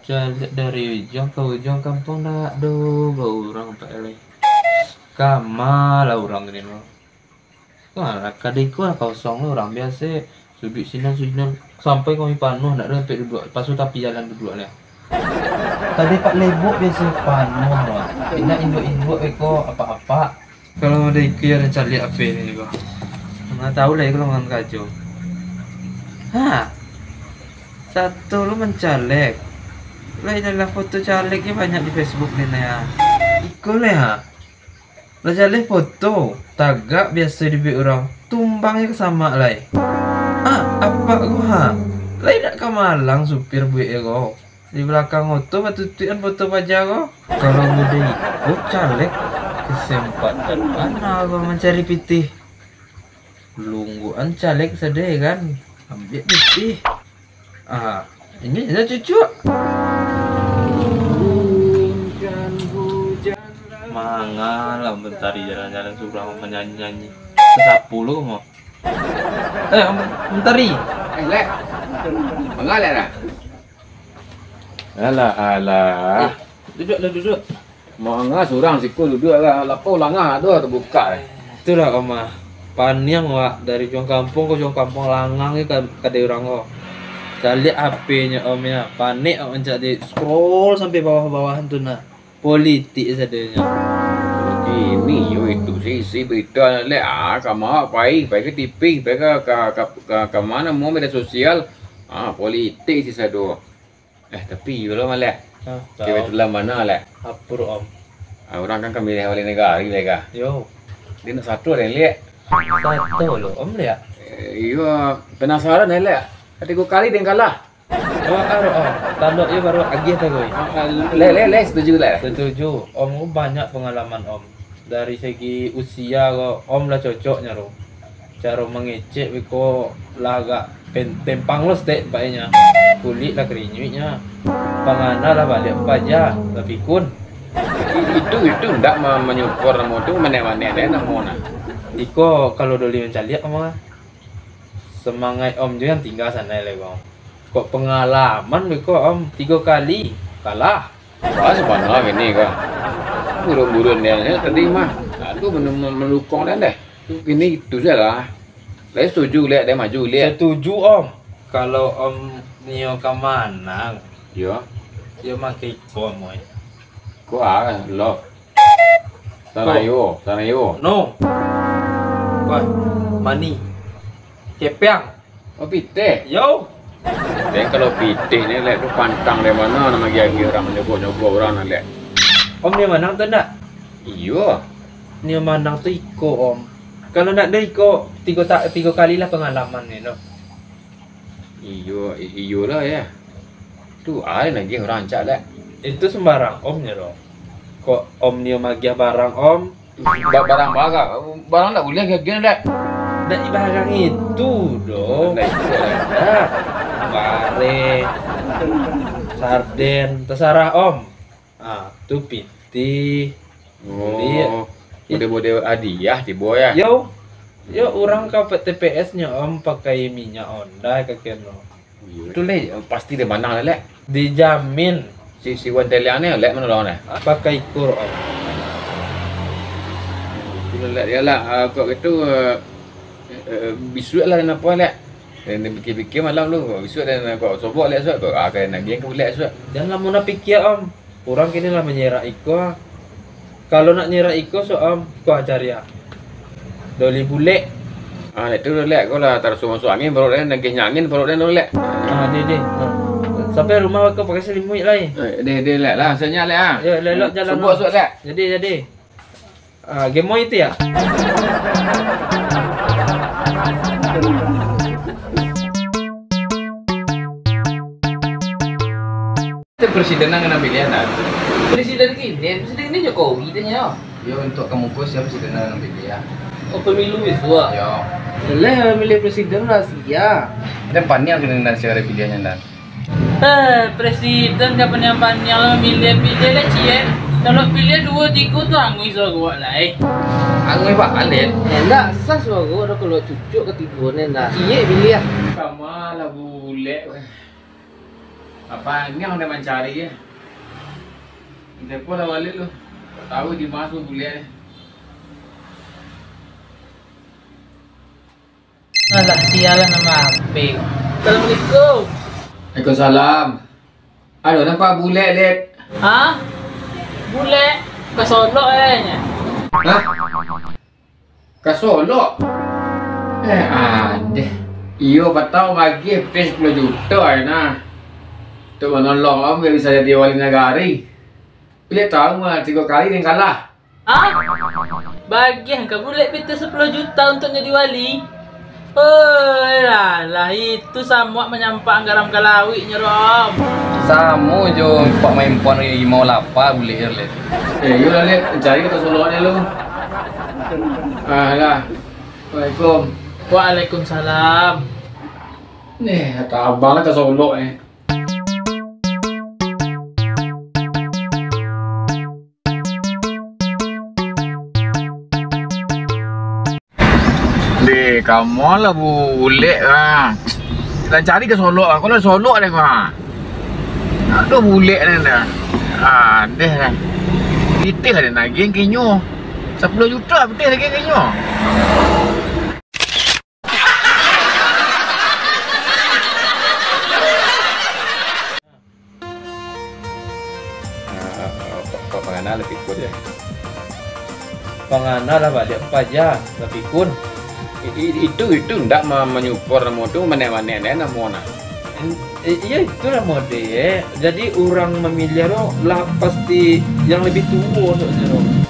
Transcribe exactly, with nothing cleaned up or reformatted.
Caliak dari ujuang ka ujuang kampuang, ndak ado baurang, Pak, lai. Kama lah urang kini mah. Wah, kadai ko lah kosong lah urang biaso. Suduik sinan, suduik sinan. Sampai kami panuah, ndak ado sampai duduak. Pasu tapi jalan duduak lah. Kadai Pak Lebok biaso panuah lah. Indak induak-induak beko apak-apak. Kalau dari iko yo nan caliak apo ni ko? Mana tahu lah iko lowongan karajo. Ha. Sato lo mancalek. Lai lah foto caleg ni banyak di Facebook ni nah. Iko lai ha. Lah jaleh foto, tagak biaso dibuek urang, tumbang je ka samak lai. Ah, apak ko ha, lai nak ka malang supir buek e ko. Di balakang oto batutuikan foto paja ko. Kalau mudo iko caleg, kesempatan bana ko mancari pitih. Lungguan caleg sadai kan, ambiak pitih. Ah, inyo inyo cucuk. Mangalah Om Mentari jalan-jalan surang manyanyi-nyanyi. Sasapu lo mah. Eh, Om Mentari. Eh, Lek. Mangalah dah. Alah, alah. Eh, duduak lah, duduak. Manga surang siko duduak lah, lapau langah ado tabukak eh. Itulah Om ah. Paniang wak dari ujuang kampuang ka ujuang kampuang langang je ka, kadai urang ko. Caliak H P-nyo Om ya, panek awak mancak di scroll sampai bawah-bawah tu nah. Politik sadonyo. Kini yo itu isi-isi berita lek ah, ka ma pai, pai ka T V, pai ka, ka, ka, ka, ka ma namo media sosial. Ah, politik isi sado. Eh, tapi iyo lo, Malek. Hah, kebetulan bana, Lek? Apo, Om? Ah, urang kan ka miliah baleh nagari, Lek, ka? Yo. Di nak sato den, Lek. Sato lo, Om, Lek? Eh, iyo, penasaran, eh, Lek. Tigo kali den kalah. Oh, aro, Om. Talok yo baru agiah tu, Boy. Ah, ah, Lek, Lek, Lek, setuju, Lek? Setuju. Om ko banyak pengalaman, Om. Dari segi usia ko, Om lah cocok nyo tu. Caro mangecek beko lah agak pen-, tempang lo stek paknyo. Kulik lah karinyuiknyo. Pangana lah baliak paja, lah pikun. I-, itu, itu ndak ma-, manyukua namo tu, manek-manek dek namo nah. Iko kalau doli mancaliak mah, semangaik Om jo nan tingga sanai lai, Bang. Kok pangalaman beko, Om, tigo kali kalah. Wah, sabana kini ka. Buruan-buruan den nyo tadi mah. Aduh, men-, men-, mandukung den deh. Tu kini itu sajolah. Lai setuju, Lek, den maju, Lek. Setuju, Om. Kalau Om nio ka manang, yo, yo makai iko, Om, oi. Ko ah, love. Sanayo, sanayo. No. Wah, mani. Kepeang. Oh, pitih? Yo. Den kalau pitih ni, Lek, tu pantang dari mano, nan agiah-agiah urang, nyogok-nyogok urang, Lek. Om nio manang tu ndak? Iyo. Nio manang tu iko, Om. Kalau ndak ado iko, tigo ta-, tigo kali lah pangalaman ni tu. Iyo, i-, iyolah, yo. Tu a den agiah urang rancak, Lek. Itu sembarang Om nyo tu. Kok Om nio magiah barang Om, Ba-, barang, barang. Barang ndak buliah gagian, Lek. Ndak barang itu doh. Ndak itu, Lek. Dah. Bareh, sarden, tasarah Om. Ah, tu pitih. Oh, buliah. Model-model hadiah tibo, yo? Yo, yo urang ka T P S nyo Om pakai minyak Honda ka keno. Iyo, tu, Lek, pasti den manang, Lek. Dijamin. Si, si Wan Teliang ni, Lek, mano lawan, eh? Pakai ikur, Om. Tu, Lek, yo lah, ah, kok gitu, eh, eh, bisuak lah, den apo, Lek? Den, den pikia-pikia malam tu, bisuak den, kok sobok, Lek, bisuak, kok, ah, ka den agiah ka bulek bisuak. Jan lamo nak pikia, Om. Urang kini lah manyerak iko. Kalau nak nyerak iko, so, Om, ko cari ah. Doli bulek. Ah, itu Lek, ko lah taraso masuak angin paruik den, nagih nyo angin paruik den tu, Lek. Ah, deh, deh. Ah. Sampai rumah ko pakai salimuik lai. Eh, deh, deh, Lek, lah, sanyo, Lek, ah. Yo, elok-elok jalan, Om. Subuah, subuah, Lek. Jadi, jadi. Ah, gemoy itu yo? Itu presiden nan ka den piliah, nah. Presiden kini, presiden kini Jokowi, tanyo. Yo, untuak ka muko sia presiden nan ka den piliah? Oh, pemilu bisuak? Yo. Lah, milih presiden lah sia. Den paniang kini nan sia ka den piliah nyo, nah. Eh, presiden ka paniang-paniang lah mamiliah, piliah lah ciek. Kalau piliah duo tigo tu anguih suaro awak lai. Anguih baa, Lek? Eh, ndak sah suaro dah kalau cucuk katigo ni ndak. Ciek piliah. Kama lah bulek. Panjang udah mancari ya. Depo lah balik lu. Tahu di mana bulek. Alah, sialan nama H P. Assalamualaikum. Waalaikumsalam. Aduh, nampak bulek, Lek. Hah? Bulek? Ka Solok kayaknya. Hah? Ka Solok? Eh, adeh. Iyo, patau bagi P T sepuluh juta ai nah. Tu manolong am, biar bisa jadi wali nagari. Bulek tahu mah, tigo kali yang kalah. Ah, bagian ka bulek P T sepuluh juta untuk jadi wali. Oi, lah, lah itu samuak manyampak garam ka lauik nyo, Rom. Samo jo impak maimpon rimau lapa bulek je, Lek. Eh, iyo lah, Lek. Cari ka Solok ni lu. Ah, lah. Assalamualaikum. Waalaikumsalam. Nih, kata abang lah ka Solok ni. Deh, kamu lah bulek lah. Lah cari ka Solok lah. Kalau Solok deh mah. Aduh, bulek ni dah. Ah, deh lah. Pitih ada nagih kenyo. Sepuluh juta pitih nagih kenyo. Ah, pa-, pa-, pangana lah pikun. Pangana lah baliak paja, lah pikun. I-, i-, itu, itu ndak ma-, manyupor namo tu, manek-manek namo nah. I-, iyo, itulah mode. Jadi, urang mamiliah tu lah pasti yang labiah tuo, maksudnyo.